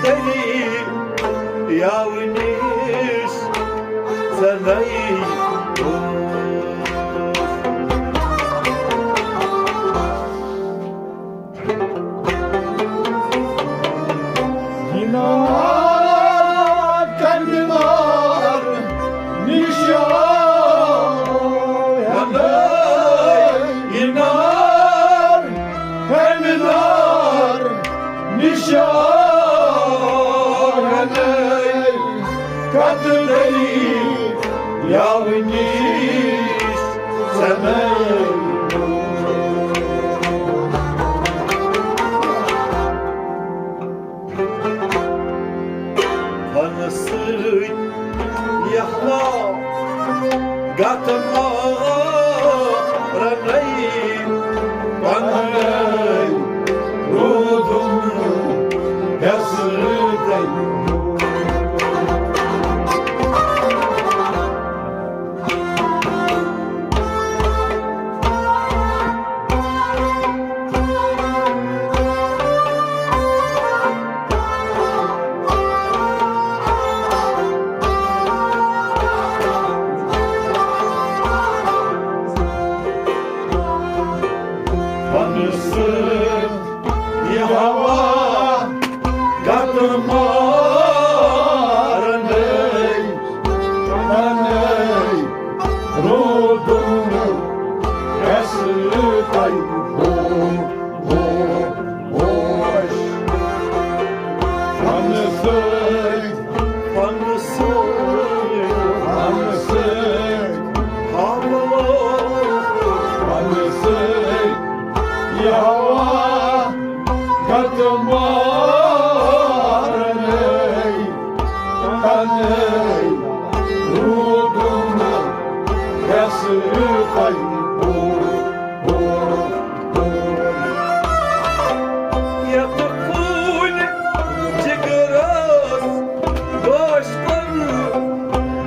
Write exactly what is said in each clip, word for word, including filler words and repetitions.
دٔری یاونِس ژَلَے۔ یہِ نار کَمہِ نار نِشان، یہِ نار کَمہِ نار نِشان، کَتھ دٔری یاونِس ژَلَے۔ پنہٕ سۭتۍ یہِ ہوا گتہٕ مارنَے، پنہٕ روٗدُم ہٮ۪س تَے۔ پنہٕ سۭتۍ یہِ ہوا گتہٕ مارنَے، پنَے روٗدُم ہٮ۪س تَے۔ ہو، ہو، ہوش۔ پنہٕ سۭتۍ، پنہٕ سۭتۍ، پنہٕ سۭتۍ، ہاوو۔ پنہٕ سۭتۍ یہِ ہوا گتہٕ مارنَے، تَنَے روٗدُم ہٮ۪س تَے۔ ہو، ہو، ہو۔ یَتھ خوٗنہِ جِگرَس گوش کوٚر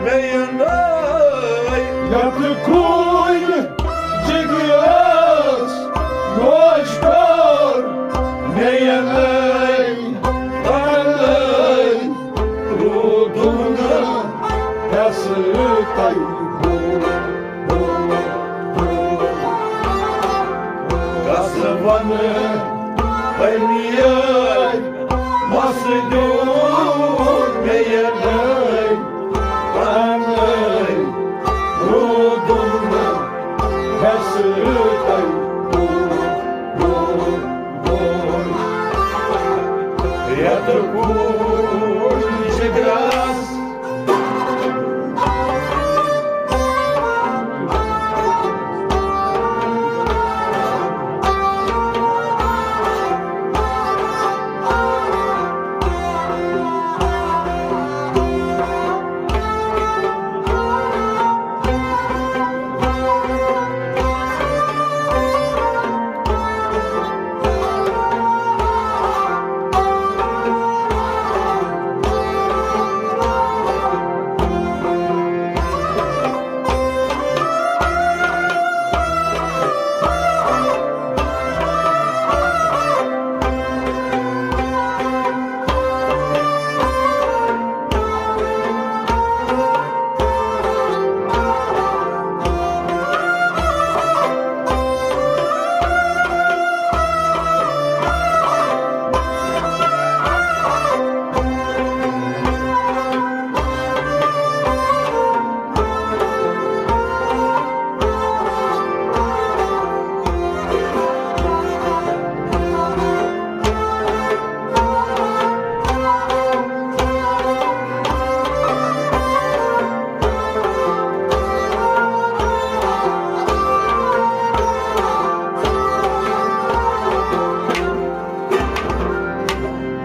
مےٚ یَنَے۔ یَتھ خوٗنہِ جِگرَس گوش کوٚر مےٚ یَنَے، تَنَے روٗدُم ہٮ۪س تَے۔ ہو، ہو، ہو۔ کَس وَنہٕ أمیٖر مَس دیُن مےٚ یَنَے، تَنَے روٗدُم ہٮ۪س تَے۔ ہو، ہو، ہو۔ یَتھ خوٗنہِ جِگرَس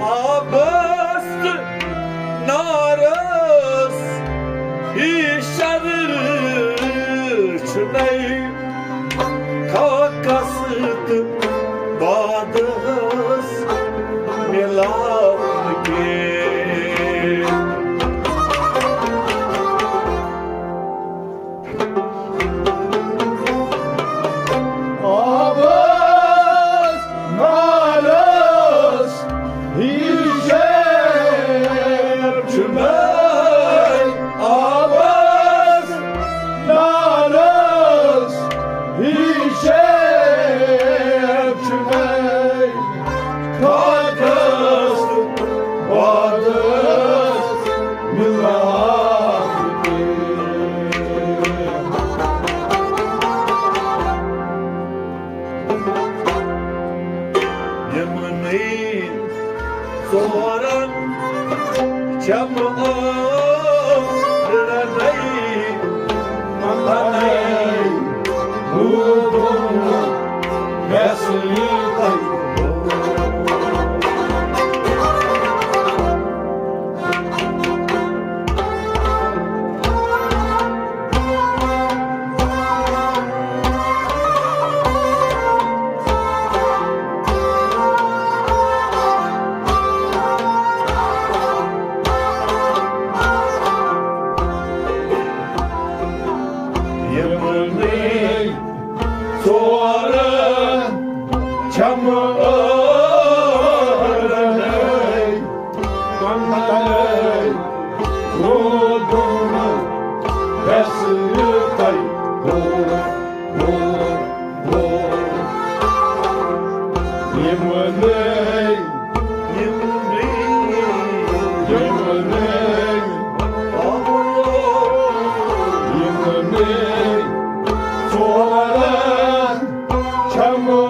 آبس تہٕ نارس ہی شرٕر چھُنَے، خاکس تہٕ بادس مِلاونہٕ کینٛہہ۔ آبس نارس ہی شرٕر یِمنٕے ژورن چمہٕ ٲٹھنٕے منٛدنٕے روٗدُم فیصلہٕ تۄہہِ۔ یِمنٕے ژورن چمہٕ ٲٹھنٕے منٛدنٕے روٗدُم فیصلہٕ تۄہہِ۔ ہو، ہو، ہو۔ یِمنٕے، یِمنٕے، یِمنٕے، یِمنٕے ژورن چمہٕ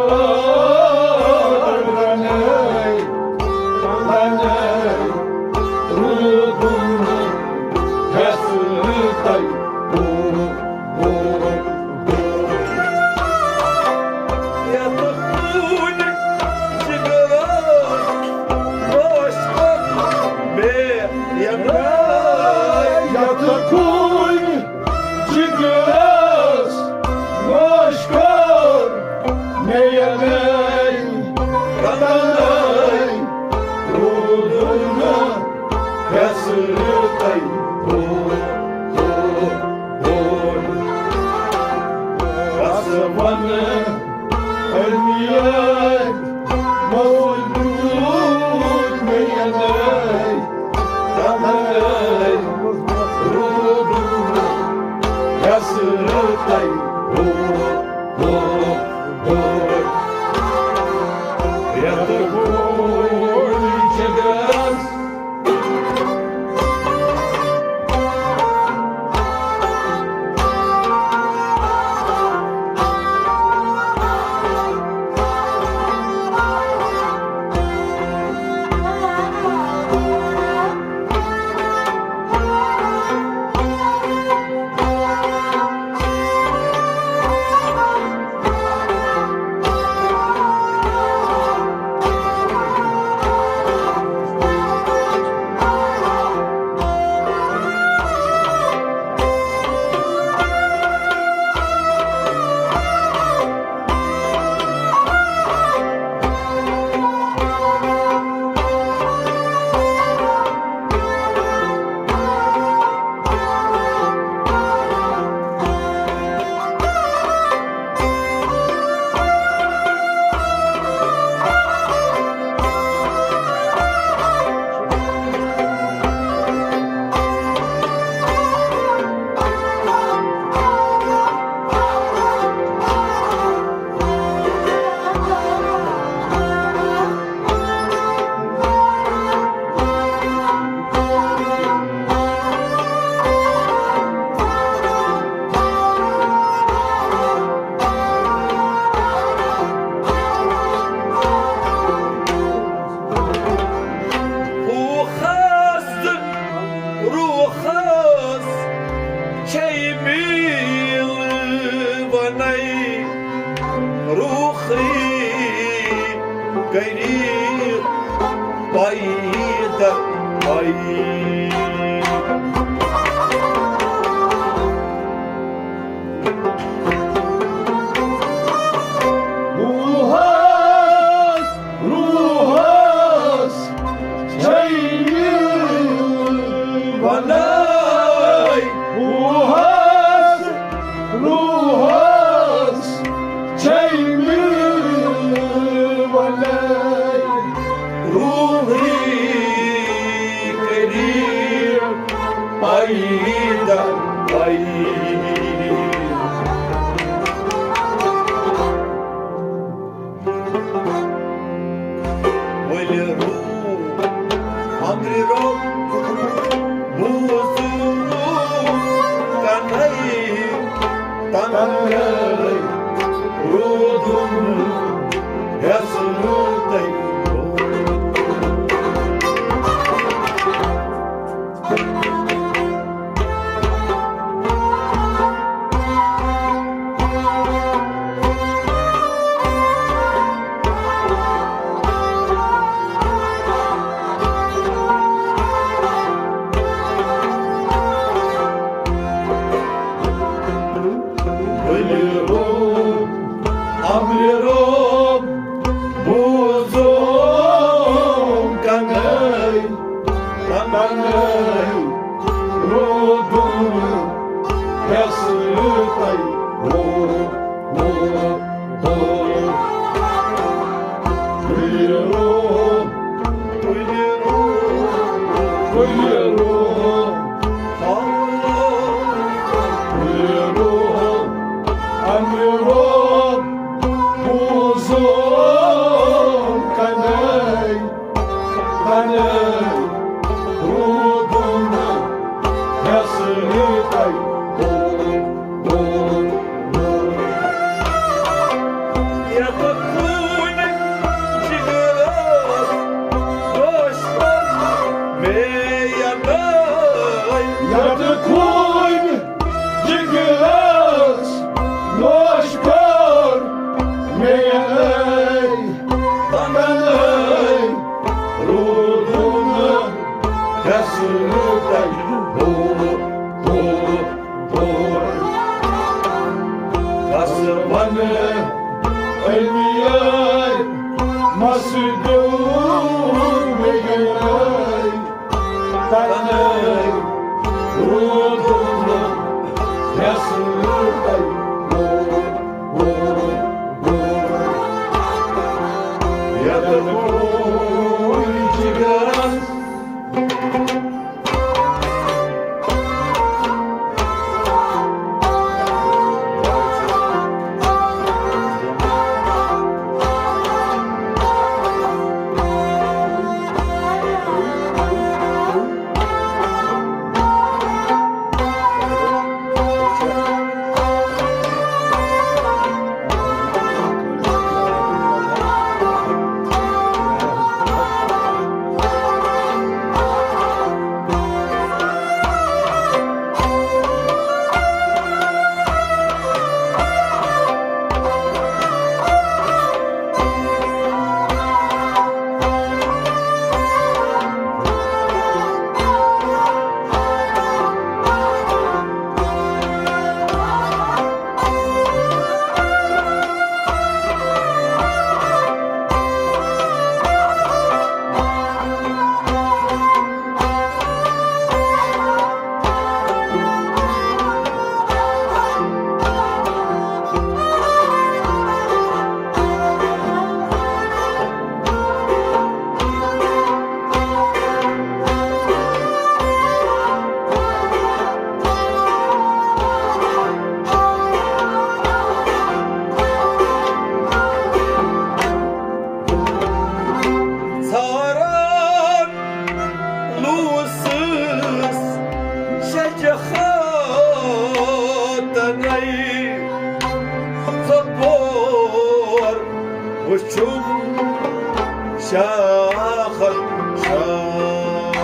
ٲٹھنٕے منٛدنٕے روٗدُم فیصلہٕ تۄہہِ۔ ہو، ہو، ہو۔ یتھ کُن جگرس گوش کر بے یتھ کُن جگرس گوش کر مےٚ یتھ تنہٲئی روٗدُم نہٕ فیصلہٕ تۄہہِ۔ ہو، ہو، ہو۔ بس ونہٕ أمی یٲرۍ موجود مےٚ یَلَے، یَلَے روٗدُم فیصلہٕ تۄہہِ۔ ہو، ہو، ہو۔ یَتھ گوٚو جِگرَس روحس، روحس چھے میل ونے، روحی کری پیدا پی۔ روحس، روحس چھے میل ونے، روحس، روحس چھے میل ونے، روحی کری پیدا پی۔ ؤلِو روٗح اَمرِ رۄب بوٗزُن کَنَے تَنہٲے روٗدُم یَس روٗدَے۔ یتھ خوٗن جگرس نوش کر میٲنۍ تنہٲئی، روٗدُم نہٕ فیصلہٕ تۄہہِ۔ ہو، ہو، ہو۔ کس ونہٕ أمی ٲے مس دیُن میٲنۍ تنہٲئی، روٗدُم نہٕ فیصلہٕ تۄہہِ۔ ہو، ہو، ہو۔ یتھ خوٗن جگرس ژھاران لوٗسُس شجاعتنَے ژۄپور وُچھُم شاخن شاخ۔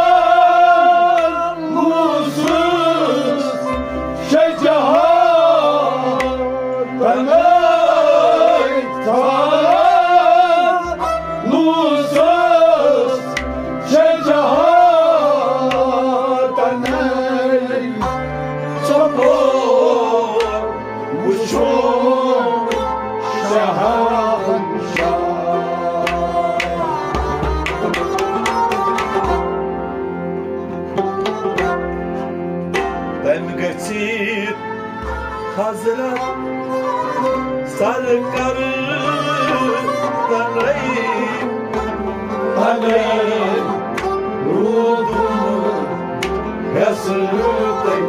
ژھاران لوٗسُس شجاعت تنہٲئی، ژھاران لوٗسُس شجاعت تنہٲئی، ژۄپور وُچھُم شہنشاہ۔ تٔمۍ گٔژھِتھ حضرت سرکردنَے، تنہٲئی روٗدُم فیصلہٕ تۄہہِ۔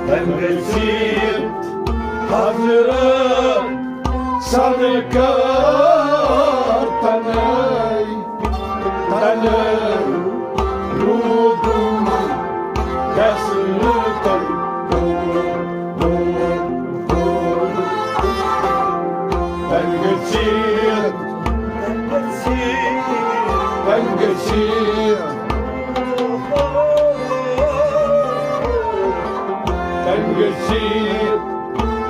تٔمۍ گٔژھِتھ حضرت سرکار تنہٲئی، تنہٲئی روٗدُم فیصلہٕ تۄہہِ۔ تٔمۍ گٔژھِتھ، تٔمۍ گٔژھِتھ، تٔمۍ گٔژھِتھ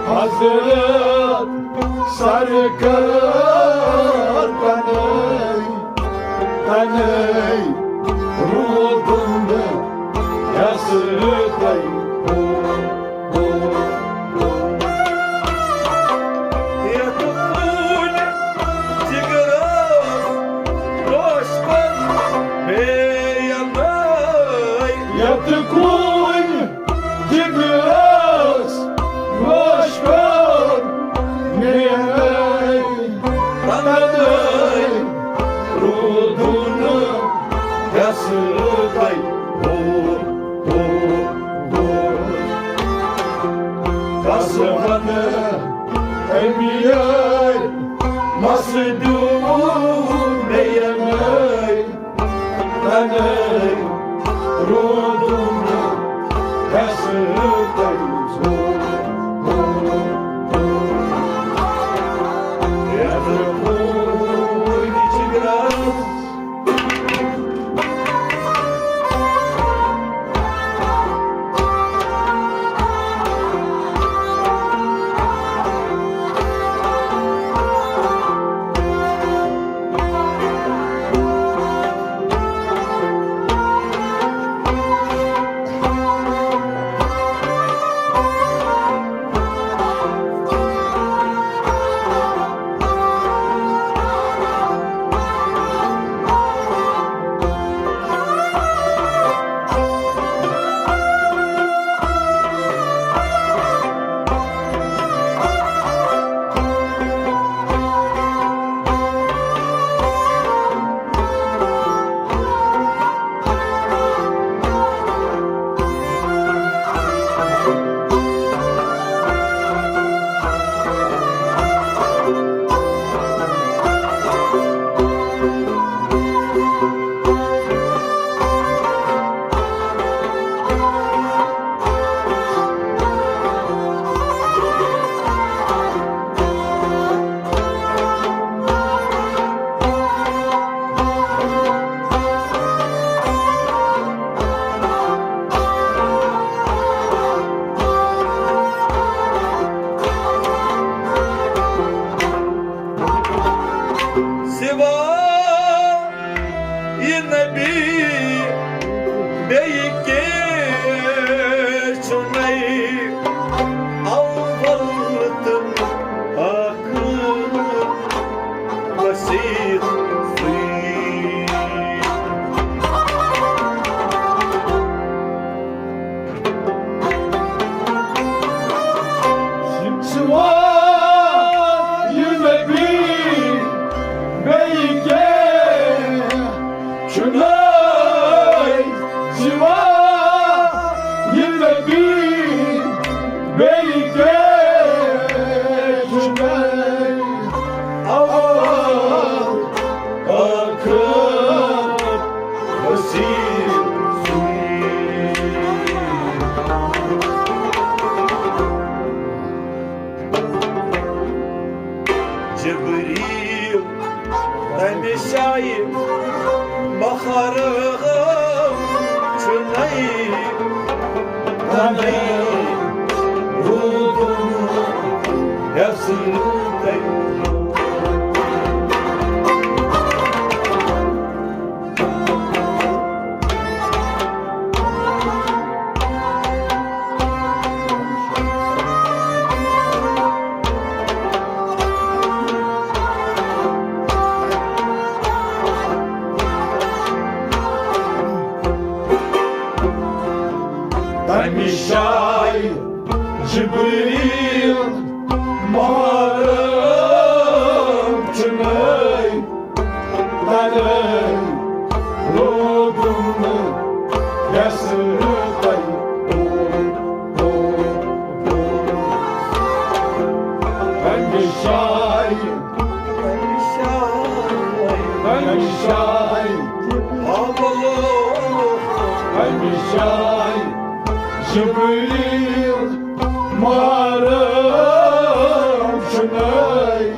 حضرت سرکار تنہائی، تنہائی روٗدُن یس تۄہہِ۔ یتھ خوٗنہِ جگرس گوش کن مےٚ یمے۔ یتھ خوٗنہِ جگرس گوش کن مےٚ یمے۔ تنہائی روٗدُن یس تۄہہِ۔ کس ونہٕ أمی یٲرۍ مس دیُن مےٚ یمے۔ تنہائی روٗدُن یس تۄہہِ۔ یتھ خوٗنہِ جگرس سوائے نبی بیٚیہِ کینٛہہ چھُنَے اول تہٕ ٲخر وسیط سُے۔ سوائے نبی بیٚیہِ کینٛہہ چھُنَے، سوائے نبی بیٚیہِ کینٛہہ چھُنَے۔ اول ٲخر وسیط سُے۔ جبریل تمہِ جایہِ محرم چھُنَے، تنَے روٗدُن یس تۄہہِ۔ تمہِ جایہِ جبریل محرم چھُنَے، تنَے روٗدُن یس تۄہہِ۔ تمہِ جایہِ، تمہِ جایہِ تمہِ جایہِ جبریل محرم چھُنَے،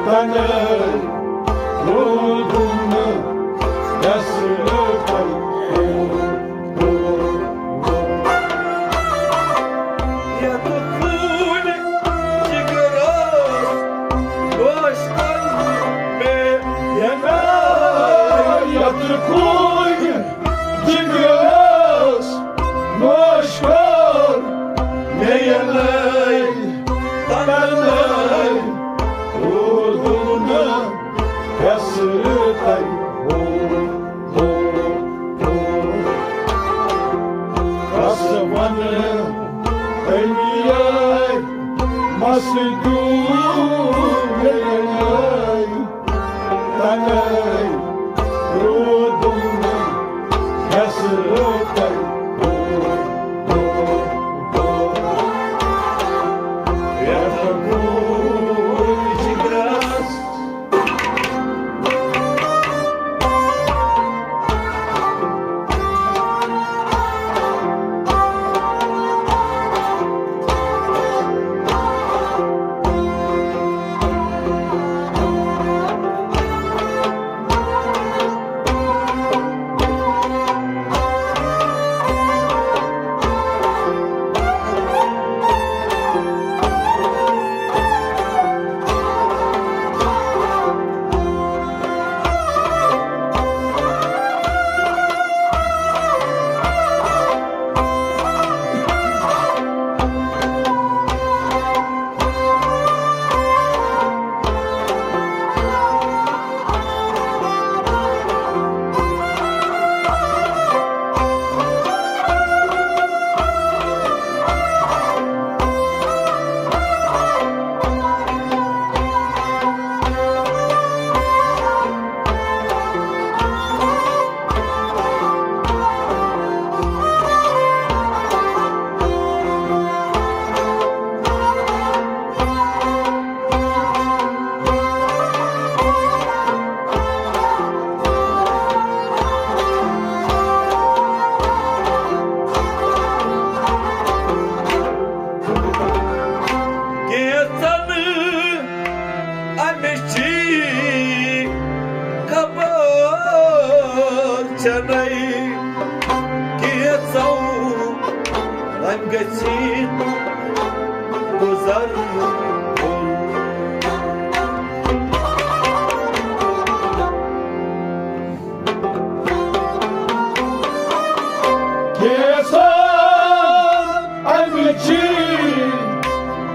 تنَے روٗدُن یس تۄہہِ۔ أمۍ یٲرۍ مَس دیُن مےٚ یَنٲے، تَنٲے روٗدُم نہٕ ہٮ۪س لوٗکَے۔ یَتھ کوٗر جِگرَس کینٛژن امِچ خبر چھنَے، کینٛژو امہِ گژھِ گُزر۔ کیسا امچی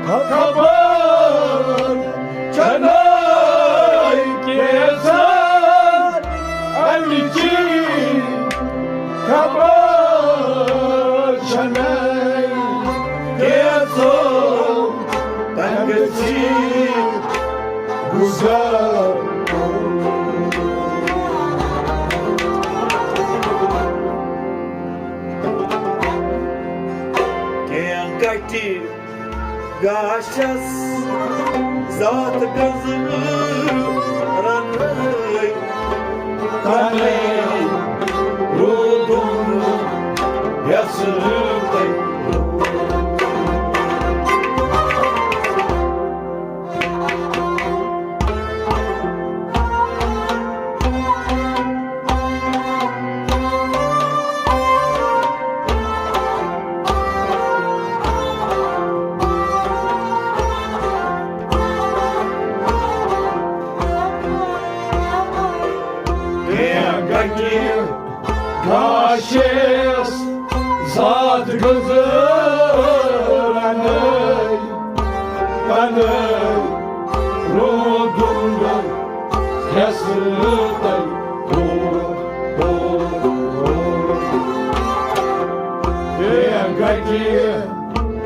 خبر چھنَے، کیسا امچی خبر چھنَے، کیسو تنگ چی گزار۔ کینٛہہ کٹہِ گاشس ذات گٔژھ رنٕے، تنے روٗدُم یس لوٗکے۔ کینٛہہ گٹہِ گاشس ذات گٔژھ رنٕے، تنے روٗدُم یس لوٗکے۔ کینٛہہ گٹہِ،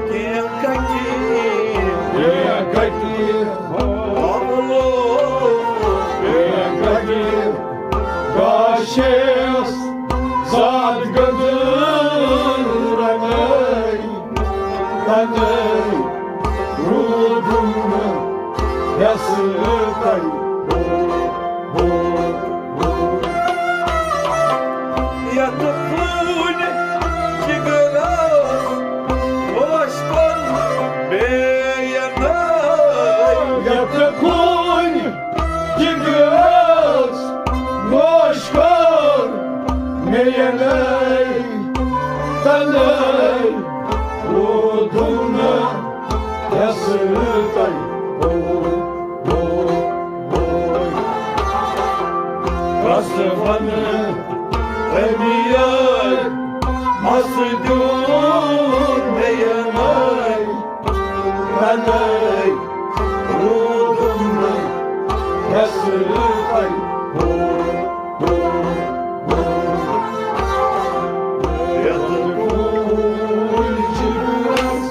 کینٛہہ گٹہِ، کینٛہہ گٹہِ، کینٛہہ گٹہِ گاشس ذات گٔژھ رنٕے، تنے روٗدُم یس لوٗکے۔ یتھ خوٗنہِ جگرس گوش کوٚر مےٚ یَنٲے۔ یتھ خوٗنہِ جگرس گوش کوٚر مےٚ یَنٲے، تنے روٗدُم نہٕ یس لوٗکے۔ بس ون أمی یٲرۍ مَس دیُن مےٚ یَنٲے، تنے روٗدُم نہٕ یس لوٗکے۔ یتھ کُل جگرس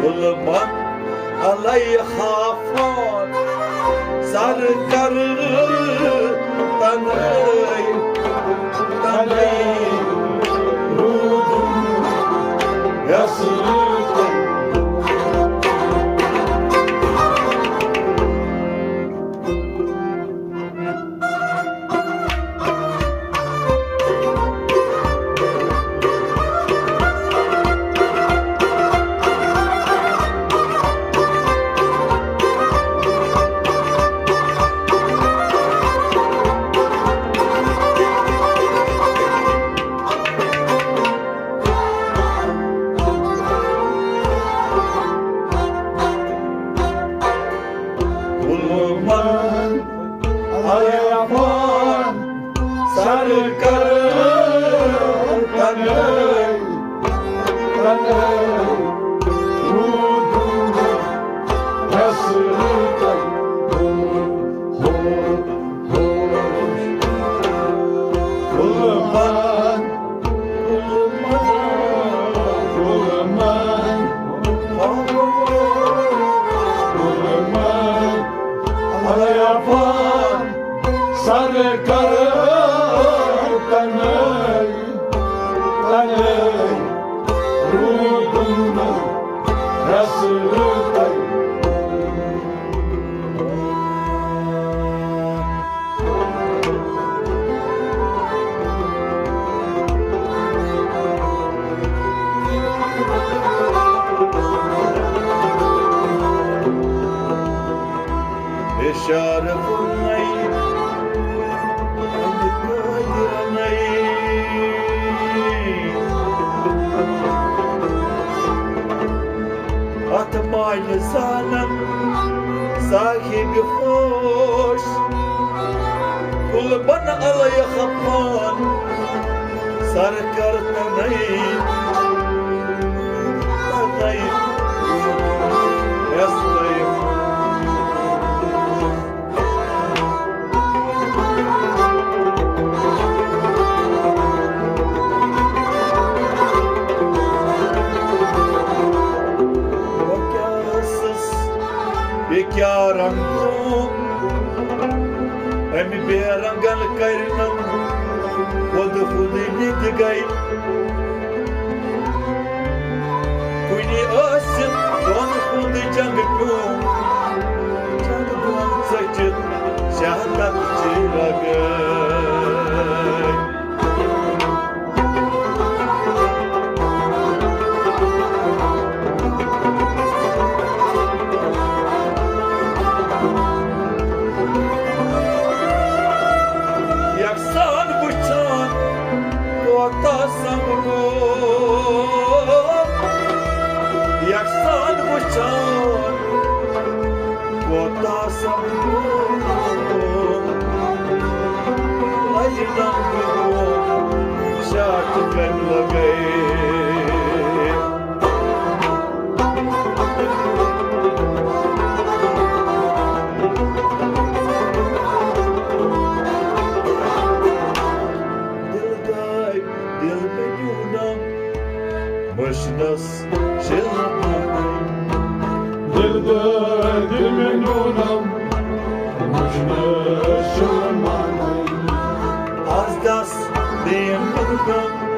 غلامن علیہ فان سر کر تنہائی، تنہائی روٗدُم یس۔ غلامن علیہ فان سر کر تنہائی، تنہائی روٗدُم یس۔ ہو، ہو، ہو۔ غلامن، غلامن، غلامن، غلامن علیہ فان سر کر تنہائی، تنہائی روٗدُم یس۔ اشارٕ ووٚنمَے اَمہِ قٲدِرَنَے۔ اَتھ معنی زانَن صاحب ہوش، غلامن علیہ فان سر کر تنہائی، تنہائی یس۔ بہٕ کیٛاہ ٲسٕس، یہِ کیٛاہ رنٛگ گوٚو؟ اَمہِ بے رنٛگن کرنم خود خود نِد گٔے۔ کُنہِ ٲسِتھ دۄن ہُنٛد جنگ پیوم، جنگ دۄن ژٔٹِتھ شہادت چہِ رگے۔ یکسان وٕچھان کوتاہ سمکھو، یکسان وٕچھان کوتاہ سمکھو۔ لجہِ ننٛگ گوٚو شاخ کَمہِ لَگے۔ دِل دٲدۍ دِل مےٚ نیونم مٔشنَس شِلہٕ مانَے۔ دِل دٲدۍ دِل مےٚ نیونم مٔشنَس شِلہٕ مانَے۔ از دَس دیم نیونم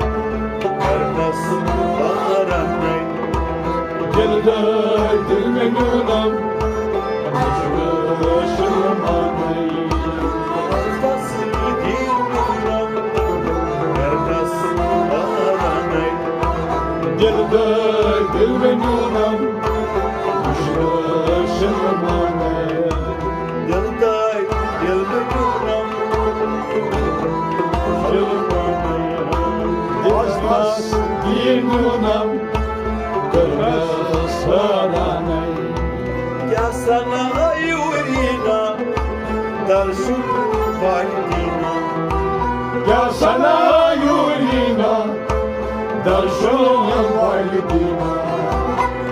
کرنَس بارانَے۔ دِل دٲدۍ دِل مےٚ نیونم مٔشنَس شِلہٕ مانَے۔ از دَس دیم نیونم کرنَس بارانَے۔ دِل دٲدۍ دِل مےٚ نیونم مٔشنَس شِلہٕ مانَے۔ دِل دٲدۍ دِل مےٚ نیونم شِلہٕ مانَے۔ دِل دٲدۍ دِل نیونم کرنَس بارانَے۔ کیٛاہ سنا یوٗریٖنا درشُن پاے دیٖنا۔ کیٛاہ سنا یوٗریٖنا درشُن پاے دیٖنا۔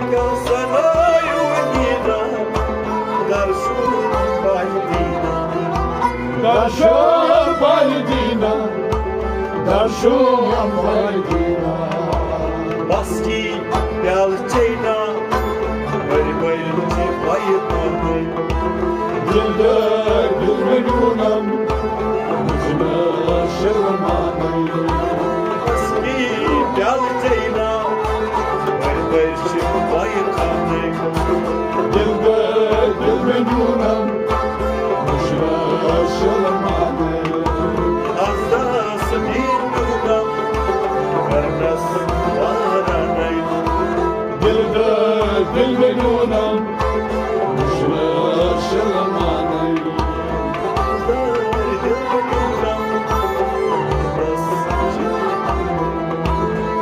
کیٛاہ سنا یوٗریٖنا درشُن پاے دیٖنا۔ درشُن پاے دیٖنا۔ درشُن پاے دیٖنا۔ بس کی پیالہٕ چینا۔ دِلدار دِل میون، مُشرا شلمانے۔ اَسدَس دِل میون، کرنَس وارانَے۔ دِلدار دِل میون، مُشرا شلمانے۔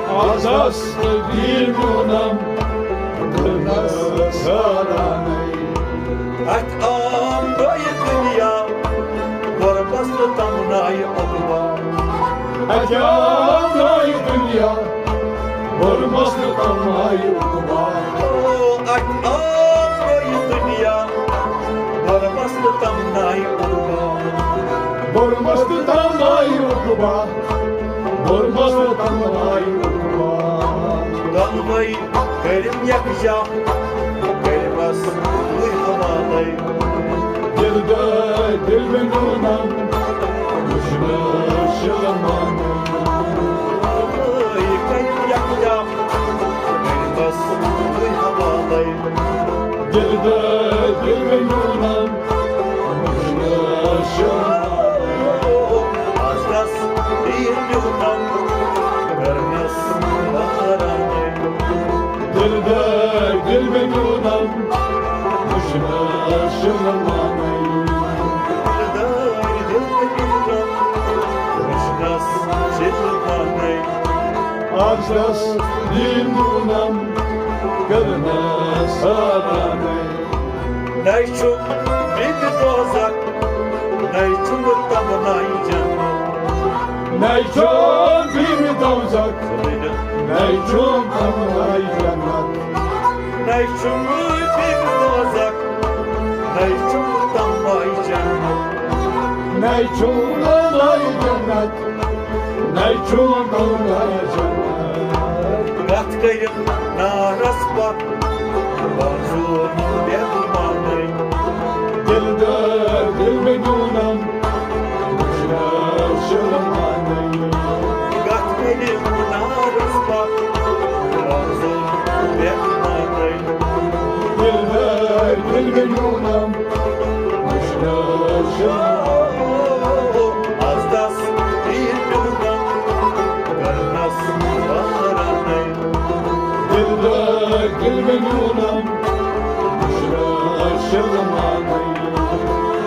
اَسدَس دِل میون، کرنَس وارانَے۔ اَتھ آو نٔے دُنیا، بۄرمَس تہٕ تَمنایہِ عقبہ۔ اَتھ آو نٔے دُنیا، بۄرمَس تہٕ تَمنایہِ عقبہ۔ او، اَتھ آو نٔے دُنیا، بۄرمَس تہٕ تَمنایہِ عقبہ۔ بۄرمَس تہٕ تَمنایہِ عقبہ۔ بۄرمَس تہٕ تَمنایہِ عقبہ۔ دۄنوَے کٔرِم یکجا، کٔرمَس تُہۍ حوالَے۔ دِلدار دِل میون، مُشرا شلمانے۔ دۄنوَے کٔرِم یکجا، کٔرمَس تُہۍ حوالَے۔ دِلدار دِل میون، مُشرا شلمانے۔ اَسدَس دِل میون، کرنَس وارانَے۔ دِلدار دِل میون، مُشرا شلمانے۔ دِلدار دِل میون، مُشرَس شلمانے۔ اَسدَس دِل میون، کرنَس وارانَے۔ نَے چھُم بیٚیہِ دوزخ، نَے چھُم تَمنایہِ جنت۔ نَے چھُم بیٚیہِ دوزخ، نَے چھُم تَمنایہِ جنت۔ نَے چھُم بیٚیہِ دوزخ، نَے چھُم تَمنایہِ جنت۔ نَے چھُم تَمنایہِ جنت۔ نَے چھُم تَمنایہِ جنت۔ کَتھ کٔرِم نارَس پَتھ، بازور بے گُمانَے۔ دِلدار دِل میون، مُشرا شلمانے۔ کَتھ کٔرِم نارَس پَتھ، بازور بے گُمانَے۔ دِلدار دِل میون، مُشرا شلمانے۔ اَسدَس دِل میون، کرنَس وارانَے۔ دِلدار دِل میون، مُشرا شلمانے۔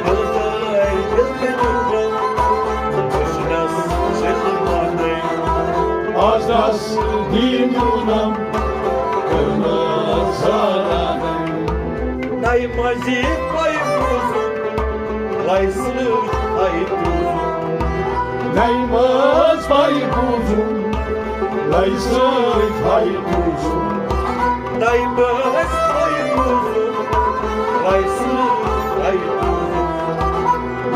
دِلدار دِل میون، مُشرَس شلمانے۔ اَسدَس دِل میون، کرنَس وارانَے۔ نَے مٔنٛزی پَے بوٗزُم، لَے سۭتۍ ہَے دوٗزُم۔ نَے مٔنٛزۍ پَے بوٗزُم، لَے سۭتۍ ہَے دوٗزُم۔ نَے مٔنٛزۍ پَے بوٗزُم، لَے سۭتۍ ہَے دوٗزُم۔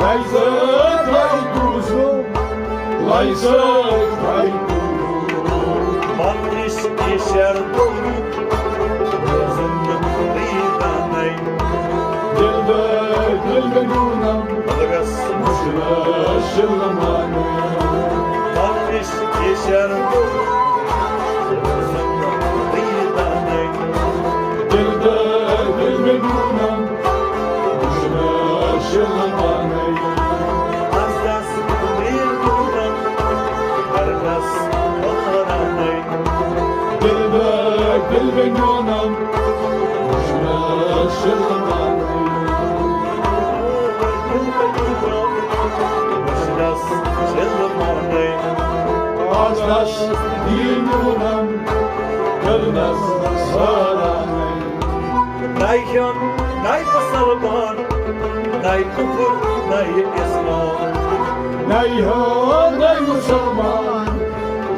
لَے سۭتۍ ہَے دوٗزُم، لَے سۭتۍ ہَے دوٗزُم۔ پَننِس یہِ شعر دوٚرمُت، بوزُم نہٕ بیٚیہِ دانَے۔ دِلدار دِل میون، لَگَس مُشرا شلمانے۔ پَننِس یہِ شعر دوٚرمُت، بوزُم نہٕ بیٚیہِ دانَے۔ دِلدار دِل میون، مُشرا شلمانے۔ اَسدَس دِل میون، کرنَس وارانَے۔ دِلدار دِل میون، مُشرا شلمانے۔ دِل میون، مُشرَس شلمانے۔ اَسدَس دِل میون، کرنَس وارانَے۔ نَے ہیوٚن، نَے مُسلمان، نَے کُفُر، نَے اِسلام۔ نَے ہیوٚن، نَے مُسلمان،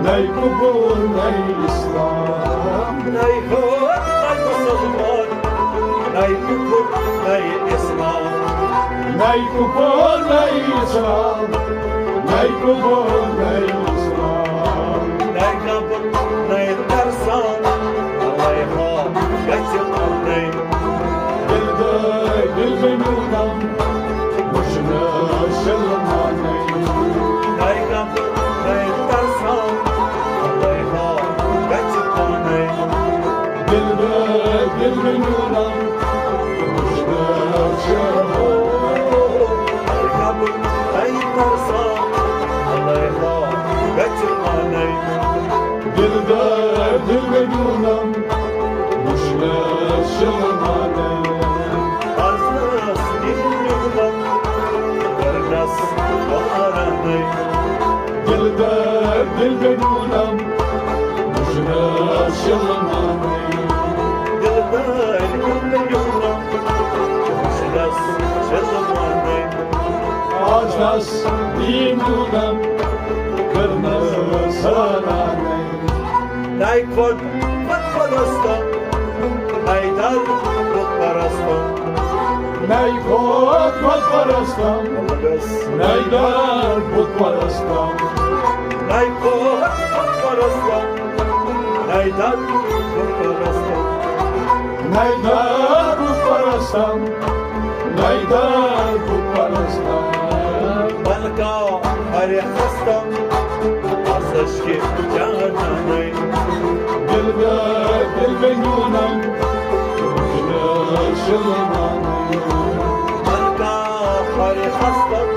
نَے کُفُر، نَے اِسلام۔ نَے ہیوٚن، نَے مُسلمان، نَے کُفُر، نَے اِسلام۔ نَے کُفُر، نَے اِسلام، نَے کُفُر، نَے اِسلام۔ نَے غم، نَے ترسان، لَے ہا گژھِ پانے۔ دِلدار دِل میون، مُشرا شلمانے۔ نَے غم، نَے ترسان، لَے ہا گژھِ پانے۔ دِل دِل میونم، وٕچھنہٕ چھِ ہو۔ ہر گبہٕ تۄہہِ ترسان، علیحا گژھِ پانے۔ دِلدار دِل میونم، وٕچھنہٕ چھِ ہو۔ آز نہٕ ٲس یِم میونم، کرنس وارانٕے۔ دِلدار دِل میونم، وٕچھنہٕ چھِ ہو۔ دِلدار دِل میونم، وٕچھنس چھِ ہو۔ آز نس یِم میونم، کرنس وارانٕے۔ نَے کھۄتہٕ بُت پرستم، نَے در بُت پرستم۔ نَے کھۄتہٕ بُت پرستم، نَے در بُت پرستم۔ نَے کھۄتہٕ بُت پرستم، نَے در بُت پرستم۔ نَے در بُت پرستم، نَے در بُت پرستم۔ بلکہ ہر خستم، آز عشقِ جانانَے۔ دِلدار دِل میونم، وٕچھنہٕ چھِ ہو۔ بلکہ ہر خستم،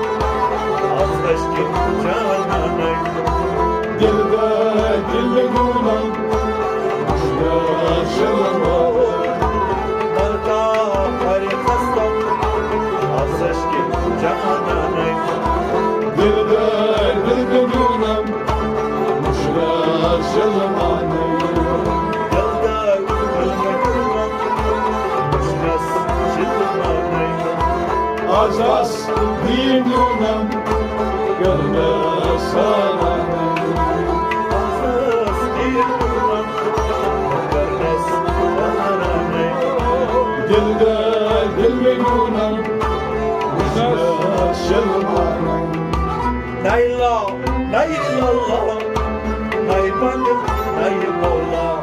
آز عشقِ جانانَے۔ دِلدار دِل میونم، وٕچھنہٕ چھِ ہو۔ بلکہ ہر خستم، آز عشقِ جانانَے۔ دِلدار دِل میونم، وٕچھنہٕ چھِ ہو۔ دِلدار دِل میونم، وٕچھنس چھِ ہو۔ آز دس دِل میونم، کرنس وارانٕے۔ آز دس دِل میونم، کرنس وارانٕے۔ دِلدار دِل میونم، وٕچھنہٕ چھِ ہو۔ نَے لا، نَے اللہ، نَے بندٕ، نَے مولا۔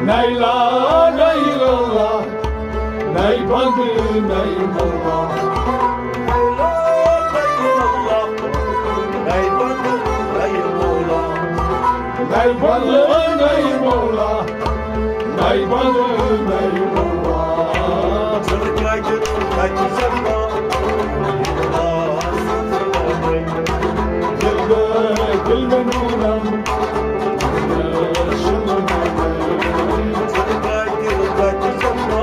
نَے لا، نَے اللہ، نَے بندٕ، نَے مولا۔ نَے لا، نَے اللہ، نَے بندٕ، نَے مولا۔ نَے بندٕ، نَے مولا۔ نَے بندٕ، نَے مولا۔ ژٕ کَتہِ، کَتہِ چھَکھ؟ دِلدار دِل میونم، ژٕ کَتہِ، کَتہِ چھَکھ؟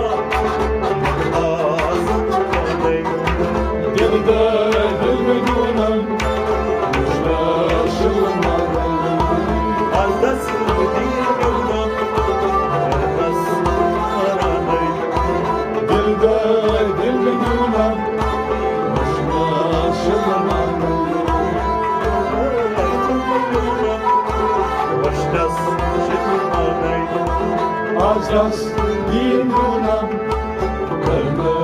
دِلدار دِل میونم، وٕچھنہٕ چھِ ہو۔ آز دس دِل میونم، کرنس وارانٕے۔ دِلدار دِل میونم، وٕچھنہٕ چھِ ہو۔ وٕچھنس چھِ ہو۔ آز دس دِل میونم، کرنس